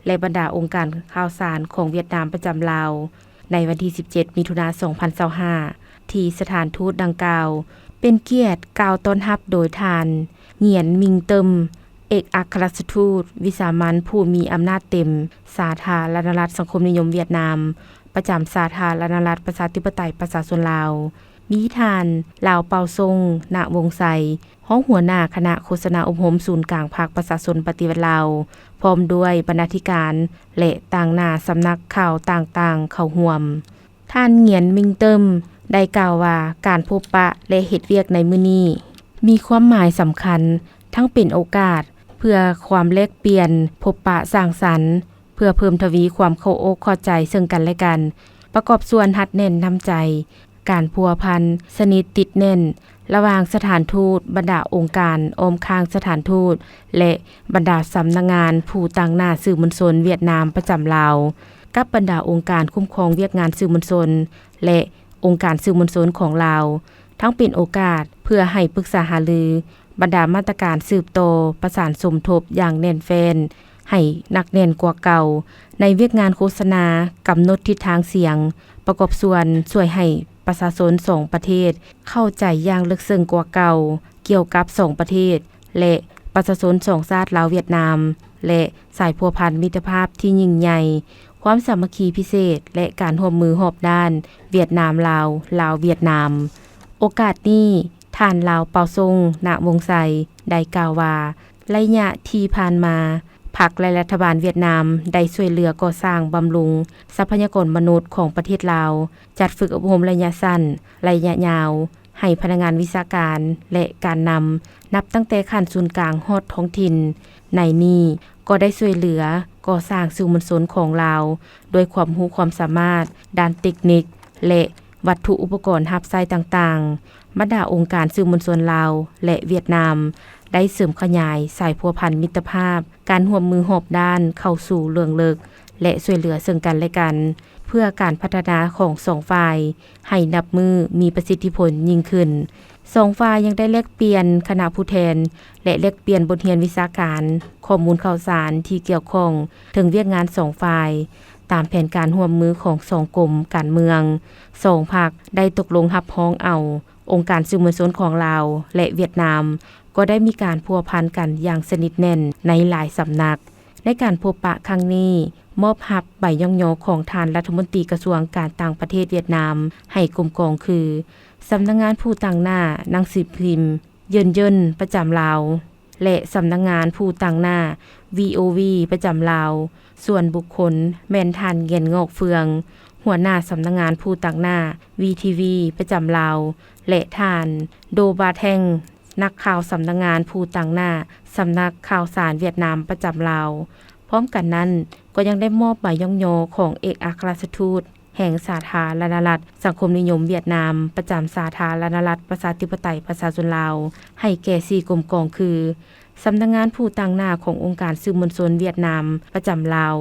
ແລະ ບັນດາອົງການຂ່າວສານຂອງຫວຽດນາມປະຈຳລາວ ໃນວັນທີສິບເຈັດ ມິຖຸນາ ສອງພັນຊາວຫ້າ ທີ່ສະຖານທູດດັ່ງກ່າວ. ເປັນກຽດກ່າວຕ້ອນຮັບໂດຍທ່ານ ຫງຽນ ມິງເຕີມ ເອກອັກຄະລັດຖະທູດວິສາມັນຜູ້ມີອຳນາດເຕັມສາທາລະນະລັດສັງຄົມນິຍົມຫວຽດນາມ ປະຈຳສາທາລະນະລັດປະຊາທິປະໄຕປະຊາຊົນລາວ, ມີທ່ານ ລາວ ເປົາຊົງ ນະວົງໄຊ ຮອງຫົວໜ້າຄະນະໂຄສະນາອົບຮົມສູນກາງພັກປະຊາຊົນປະຕິວັດລາວ, ພ້ອມດ້ວຍບັນນາທິການ ແລະ ຕາງໜ້າສຳນັກຂ່າວຕ່າງໆເຂົ້າຮ່ວມ. ທ່ານ ຫງຽນ ມິງເຕີມ ໄດ້ກ່າວວ່າ ການພົບປະ ແລະ ເຮັດວຽກໃນມື້ນີ້ ມີຄວາມໝາຍສຳຄັນ, ທັງເປັນໂອກາດເພື່ອຄວາມແລກປ່ຽນ, ພົບປະສ້າງສັນ, ເພື່ອເພີ່ມທະວີຄວາມເຂົ້າອົກເຂົ້າໃຈເຊິ່ງກັນແລະກັນ, ປະກອບສ່ວນຮັດແໜ້ນນ້ຳໃຈ, ການພົວພັນສະໜິດຕິດແໜ້ນ ລະຫວ່າງສະຖານທູດ, ບັນດາອົງການອ້ອມຂ້າງສະຖານທູດ ແລະ ບັນດາສຳນັກງານຜູ້ຕາງໜ້າສື່ມວນຊົນຫວຽດນາມປະຈຳລາວ ກັບບັນດາອົງການຄຸ້ມຄອງວຽກງານສື່ມວນຊົນ ແລະ ອົງການສື່ມວນຊົນຂອງລາວ, ທັງເປັນໂອກາດເພື່ອໃຫ້ປຶກສາຫາລືບັນດາມາດຕະການສືບຕໍ່ປະສານສົມທົບຢ່າງແໜ້ນແຟ້ນ ໃຫ້ໜັກແໜ້ນກວ່າເກົ່າ ໃນວຽກງານໂຄສະນາ, ກຳນົດທິດທາງສຽງ, ປະກອບສ່ວນຊ່ວຍໃຫ້ປະຊາຊົນສອງປະເທດເຂົ້າໃຈຢ່າງເລິກເຊິ່ງກວ່າເກົ່າ ກ່ຽວກັບສອງປະເທດ ແລະ ປະຊາຊົນສອງຊາດລາວ-ຫວຽດນາມ ແລະ ສາຍພົວພັນມິດຕະພາບທີ່ຍິ່ງໃຫຍ່, ຄວາມສາມັກຄີພິເສດ ແລະ ການຮ່ວມມືຮອບດ້ານຫວຽດນາມ-ລາວ, ລາວ-ຫວຽດນາມ. ໂອກາດນີ້, ທ່ານ ລາວ ເປົາຊົງ ນະວົງໄຊ ໄດ້ກ່າວວ່າ, ໄລຍະທີ່ຜ່ານມາ, ພັກ ແລະ ລັດຖະບານຫວຽດນາມໄດ້ຊ່ວຍເຫຼືອກໍ່ສ້າງບຳລຸງຊັບພະຍາກອນມະນຸດຂອງປະເທດລາວ, ຈັດຝຶກອົບຮົມໄລຍະສັ້ນ, ໄລຍະຍາວ ໃຫ້ພະນັກງານວິຊາການ ແລະ ການນຳ, ນັບຕັ້ງແຕ່ຂັ້ນສູນກາງຮອດທ້ອງຖິ່ນ. ໃນນີ້ກໍໄດ້ຊ່ວຍເຫຼືອກໍ່ສ້າງສື່ມວນຊົນຂອງລາວ ດ້ວຍຄວາມຮູ້ຄວາມສາມາດດ້ານເຕັກນິກ ແລະ ວັດຖຸອຸປະກອນຮັບໃຊ້ຕ່າງໆ. ບັນດາອົງການສື່ມວນຊົນລາວ ແລະ ຫວຽດນາມ ໄດ້ເສີມຂະຫຍາຍສາຍພົວພັນມິດຕະພາບ, ການຮ່ວມມືຮອບດ້ານເຂົ້າສູ່ເລື່ອງເລິກ ແລະ ຊ່ວຍເຫຼືອເຊິ່ງກັນແລະກັນ ເພື່ອການພັດທະນາຂອງສອງຝ່າຍໃຫ້ນັບມື້ມີປະສິດທິຜົນຍິ່ງຂຶ້ນ. ສອງຝ່າຍຍັງໄດ້ແລກປ່ຽນຄະນະຜູ້ແທນ ແລະ ແລກປ່ຽນບົດຮຽນວິຊາການ, ຂໍ້ມູນຂ່າວສານທີ່ກ່ຽວຂ້ອງເຖິງວຽກງານສອງຝ່າຍ, ຕາມແຜນການຮ່ວມມືຂອງສອງກົມການເມືອງ. ສອງພັກໄດ້ຕົກລົງຮັບຮອງເອົາ ອົງການສື່ມວນຊົນຂອງລາວ ແລະ ຫວຽດນາມ ກໍໄດ້ມີການພົວພັນກັນຢ່າງສະໜິດແໜ້ນໃນຫຼາຍສຳນັກ. ໃນການພົບປະຄັ້ງນີ້, ມອບຮັບໃບຍ້ອງຍໍຂອງທ່ານລັດຖະມົນຕີກະຊວງການຕ່າງປະເທດຫວຽດນາມໃຫ້ກົມກອງຄື ສຳນັກງານຜູ້ຕາງໜ້າໜັງສືພິມ ເຢິນເຢິນ ປະຈຳລາວ ແລະ ສຳນັກງານຜູ້ຕາງໜ້າ ວີໂອວີ ປະຈຳລາວ. ສ່ວນບຸກຄົນແມ່ນທ່ານ ຫງຽນ ງອກເຟືອງ ຫົວໜ້າສຳນັກງານຜູ້ຕາງໜ້າ ວີທີວີ ປະຈຳລາວ ແລະ ທ່ານ ໂດ ບາແທ່ງ ນັກຂ່າວສຳນັກງານຜູ້ຕາງໜ້າສຳນັກຂ່າວສານຫວຽດນາມປະຈຳລາວ. ພ້ອມກັນນັ້ນ, ກໍຍັງໄດ້ມອບໃບຍ້ອງຍໍຂອງເອກອັກຄະລັດຖະທູດ ແຫ່ງສາທາລະນະລັດສັງຄົມນິຍົມຫວຽດນາມ ປະຈຳສາທາລະນະລັດປະຊາທິປະໄຕປະຊາຊົນລາວ ໃຫ້ແກ່ສີ່ກົມກອງຄື ສຳນັກງານຜູ້ຕາງໜ້າຂອງອົງການສື່ມວນຊົນຫວຽດນາມປະຈຳລາວ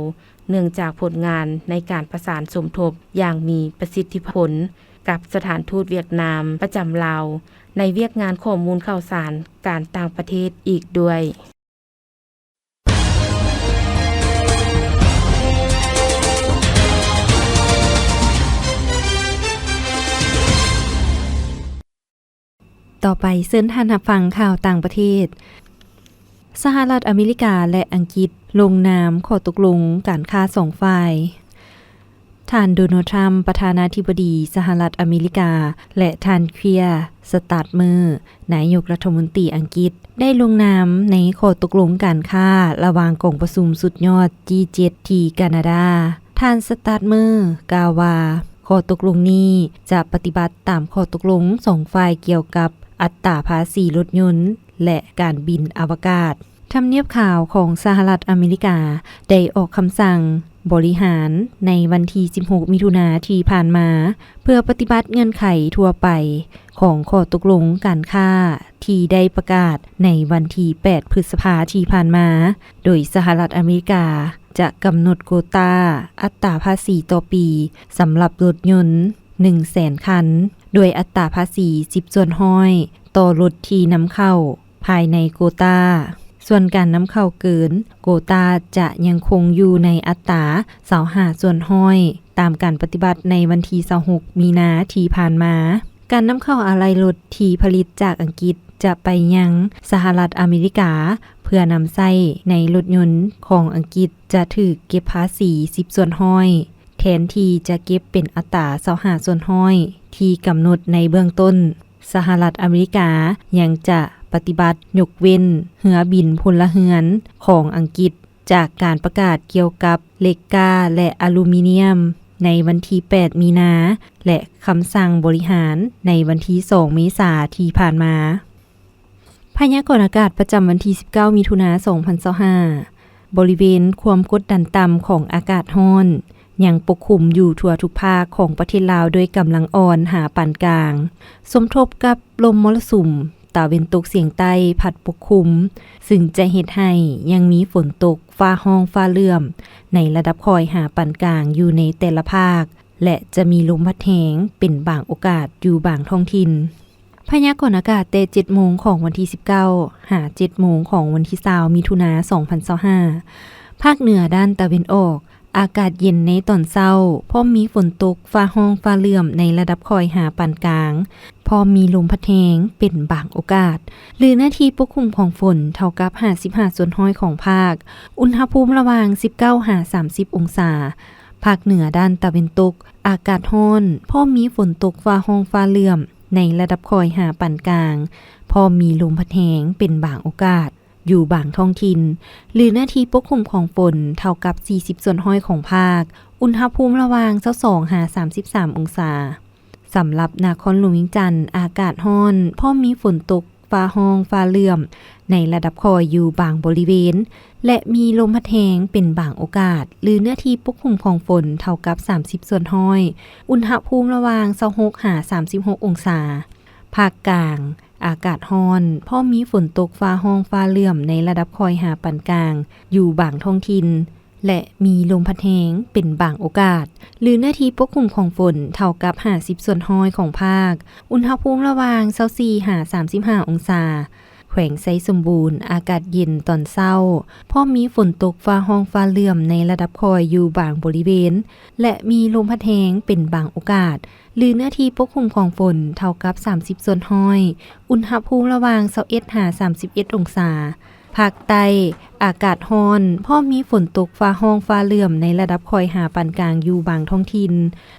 ເນື່ອງຈາກຜົນງານໃນການປະສານສົມທົບຢ່າງມີປະສິດທິຜົນກັບສະຖານທູດຫວຽດນາມປະຈຳລາວ ໃນວຽກງານຂໍ້ມູນຂ່າວສານການຕ່າງປະເທດອີກດ້ວຍ. ຕໍ່ໄປເຊີນທ່ານຮັບຟັງຂ່າວຕ່າງປະເທດ. ສະຫະລັດອາເມລິກາ ແລະ ອັງກິດລົງນາມຂໍ້ຕົກລົງການຄ້າສອງຝ່າຍ. ທ່ານ ໂດນັລ ທຣຳ ປະທານາທິບໍດີສະຫະລັດອາເມລິກາ ແລະ ທ່ານ ເຄຍ ສະຕາດເມີ ນາຍົກລັດຖະມົນຕີອັງກິດ ໄດ້ລົງນາມໃນຂໍ້ຕົກລົງການຄ້າລະຫວ່າງກອງປະຊຸມສຸດຍອດ ຈີ ເຈັດ ທີ່ການາດາ. ທ່ານ ສະຕາດເມີ ກ່າວວ່າ ຂໍ້ຕົກລົງນີ້ຈະປະຕິບັດຕາມຂໍ້ຕົກລົງສອງຝ່າຍກ່ຽວກັບອັດຕາພາສີລົດຍົນ ແລະ ການບິນອະວະກາດ. ທຳນຽບຂາວຂອງສະຫະລັດອາເມລິກາໄດ້ອອກຄຳສັ່ງບໍລິຫານໃນວັນທີສິບຫົກ ມິຖຸນາທີ່ຜ່ານມາ ເພື່ອປະຕິບັດເງື່ອນໄຂທົ່ວໄປຂອງຂໍ້ຕົກລົງການຄ້າທີ່ໄດ້ປະກາດໃນວັນທີແປດ ພຶດສະພາທີ່ຜ່ານມາ, ໂດຍສະຫະລັດອາເມລິກາຈະກຳນົດໂກຕາອັດຕາພາສີຕໍ່ປີສຳລັບລົດຍົນໜຶ່ງແສນຄັນ, ດ້ວຍອັດຕາພາສີສິບສ່ວນຮ້ອຍຕໍ່ລົດທີ່ນຳເຂົ້າ ພາຍໃນໂກຕາ. ສ່ວນການນຳເຂົ້າເກີນໂກຕາຈະຍັງຄົງຢູ່ໃນອັດຕາຊາວຫ້າສ່ວນຮ້ອຍ ຕາມການປະຕິບັດໃນວັນທີຊາວຫົກ ມີນາທີ່ຜ່ານມາ. ການນຳເຂົ້າອາໄຫຼ່ລົດທີ່ຜະລິດຈາກອັງກິດຈະໄປຍັງສະຫະລັດອາເມລິກາ ເພື່ອນຳໃຊ້ໃນລົດຍົນຂອງອັງກິດ ຈະຖືກເກັບພາສີສິບສ່ວນຮ້ອຍ ແທນທີ່ຈະເກັບເປັນອັດຕາຊາວຫ້າສ່ວນຮ້ອຍ ທີ່ກຳນົດໃນເບື້ອງຕົ້ນ. ສະຫະລັດອາເມລິກາຍັງຈະປະຕິບັດຍົກເວັ້ນເຮືອບິນພົນລະເຮືອນຂອງອັງກິດ ຈາກການປະກາດກ່ຽວກັບເຫຼັກກ້າ ແລະ ອາລູມີນຽມໃນວັນທີແປດ ມີນາ ແລະ ຄຳສັ່ງບໍລິຫານໃນວັນທີສອງ ເມສາທີ່ຜ່ານມາ. ພະຍາກອນອາກາດປະຈຳວັນທີສິບເກົ້າ ມິຖຸນາ ສອງພັນຊາວຫ້າ. ບໍລິເວນຄວາມກົດດັນຕ່ຳຂອງອາກາດຮ້ອນຍັງປົກຄຸມຢູ່ທົ່ວທຸກພາກຂອງປະເທດລາວດ້ວຍກຳລັງອ່ອນຫາປານກາງ, ສົມທົບກັບລົມມໍລະສຸມຕາເວັນຕົກສຽງໃຕ້ພັດປົກຄຸມ, ຊຶ່ງຈະເຮັດໃຫ້ຍັງມີຝົນຕົກຟ້າຮ້ອງຟ້າເຫຼື້ອມໃນລະດັບຄ່ອຍຫາປານກາງຢູ່ໃນແຕ່ລະພາກ ແລະ ຈະມີລົມພັດແຮງເປັນບາງໂອກາດຢູ່ບາງທ້ອງຖິ່ນ. ພະຍາກອນອາກາດແຕ່ເຈັດໂມງຂອງວັນທີສິບເກົ້າ ຫາເຈັດໂມງຂອງວັນທີຊາວ ມິຖຸນາ ສອງພັນຊາວຫ້າ. ພາກເໜືອດ້ານຕາເວັນອອກ ອາກາດເຢັນໃນຕອນເຊົ້າ, ພ້ອມມີຝົນຕົກ, ຟ້າຮ້ອງ, ຟ້າເຫຼື້ອມໃນລະດັບຄ່ອຍຫາປານກາງ, ພ້ອມມີລົມພັດແຮງເປັນບາງໂອກາດ, ຫຼືເນື້ອທີ່ປົກຄຸມຂອງຝົນເທົ່າກັບຫ້າສິບຫ້າສ່ວນຮ້ອຍຂອງພາກ, ອຸນຫະພູມລະຫວ່າງສິບເກົ້າຫາສາມສິບອົງສາ. ພາກເໜືອດ້ານຕາເວັນຕົກ ອາກາດຮ້ອນ, ພ້ອມມີຝົນຕົກ, ຟ້າຮ້ອງ, ຟ້າເຫຼື້ອມ ໃນລະດັບຄ່ອຍຫາປານກາງ, ພ້ອມມີລົມພັດແຮງເປັນບາງໂອກາດ ຢູ່ບາງທ້ອງຖິ່ນ ຫຼືເນື້ອທີ່ປົກຄຸມຂອງຝົນເທົ່າກັບສີ່ສິບສ່ວນຮ້ອຍຂອງພາກ, ອຸນຫະພູມລະຫວ່າງຊາວສອງຫາສາມສິບສາມອົງສາ. ສຳລັບນະຄອນຫຼວງວຽງຈັນ ອາກາດຮ້ອນ, ພ້ອມມີຝົນຕົກ, ຟ້າຮ້ອງ, ຟ້າເຫຼື້ອມ ໃນລະດັບຄ່ອຍຢູ່ບາງບໍລິເວນ ແລະ ມີລົມພັດແຮງເປັນບາງໂອກາດ ຫຼືເນື້ອທີ່ປົກຄຸມຂອງຝົນເທົ່າກັບສາມສິບສ່ວນຮ້ອຍ, ອຸນຫະພູມລະຫວ່າງຊາວຫົກຫາສາມສິບຫົກອົງສາ. ພາກກາງ ອາກາດຮ້ອນ, ພ້ອມມີຝົນຕົກ, ຟ້າຮ້ອງ, ຟ້າເຫຼື້ອມ ໃນລະດັບຄ່ອຍຫາປານກາງ ຢູ່ບາງທ້ອງຖິ່ນ ແລະ ມີລົມພັດແຮງເປັນບາງໂອກາດ ຫຼືເນື້ອທີ່ປົກຄຸມຂອງຝົນເທົ່າກັບຫ້າສິບສ່ວນຮ້ອຍຂອງພາກ, ອຸນຫະພູມລະຫວ່າງຊາວສີ່ຫາສາມສິບຫ້າອົງສາ. ແຂວງໄຊສົມບູນ ອາກາດເຢັນຕອນເຊົ້າ, ພ້ອມມີຝົນຕົກ, ຟ້າຮ້ອງ, ຟ້າເຫຼື້ອມ ໃນລະດັບຄ່ອຍຢູ່ບາງບໍລິເວນ ແລະ ມີລົມພັດແຮງເປັນບາງໂອກາດ ຫຼືເນື້ອທີ່ປົກຄຸມຂອງຝົນເທົ່າກັບສາມສິບສ່ວນຮ້ອຍ, ອຸນຫະພູມລະຫວ່າງຊາວເອັດຫາສາມສິບເອັດອົງສາ. ພາກໃຕ້ ອາກາດຮ້ອນ, ພ້ອມມີຝົນຕົກ, ຟ້າຮ້ອງ, ຟ້າເຫຼື້ອມ ໃນລະດັບຄ່ອຍຫາປານກາງຢູ່ບາງທ້ອງຖິ່ນ,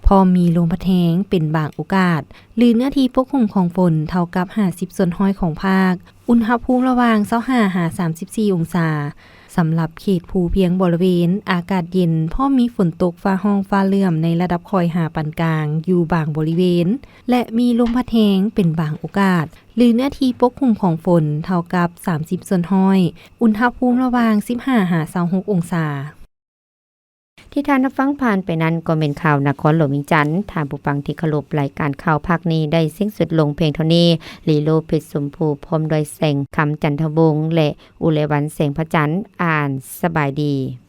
ພ້ອມມີລົມພັດແຮງເປັນບາງໂອກາດ ຫຼືເນື້ອທີ່ປົກຄຸມຂອງຝົນເທົ່າກັບຫ້າສິບສ່ວນຮ້ອຍຂອງພາກ, ອຸນຫະພູມລະຫວ່າງຊາວຫ້າຫາສາມສິບສີ່ອົງສາ. ສຳລັບເຂດພູພຽງບໍລິເວນ ອາກາດເຢັນ, ພ້ອມມີຝົນຕົກ, ຟ້າຮ້ອງ, ຟ້າເຫຼື້ອມ ໃນລະດັບຄ່ອຍຫາປານກາງຢູ່ບາງບໍລິເວນ ແລະ ມີລົມພັດແຮງເປັນບາງໂອກາດ ຫຼືເນື້ອທີ່ປົກຄຸມຂອງຝົນເທົ່າກັບສາມສິບສ່ວນຮ້ອຍ, ອຸນຫະພູມລະຫວ່າງສິບຫ້າຫາຊາວຫົກອົງສາ. ທີ່ທ່ານຮັບຟັງຜ່ານໄປນັ້ນກໍແມ່ນຂ່າວນະຄອນຫຼວງວຽງຈັນ. ທ່ານຜູ້ຟັງທີ່ເຄົາລົບ, ລາຍການຂ່າວພາກນີ້ໄດ້ສິ້ນສຸດລົງພຽງເທົ່ານີ້. ລີໂລ ເພັດຊົມພູ ພ້ອມດ້ວຍແສງຄຳ ຈັນທະວົງ ແລະ ອຸເລວັນ ແສງພະຈັນ ອ່ານ. ສະບາຍດີ.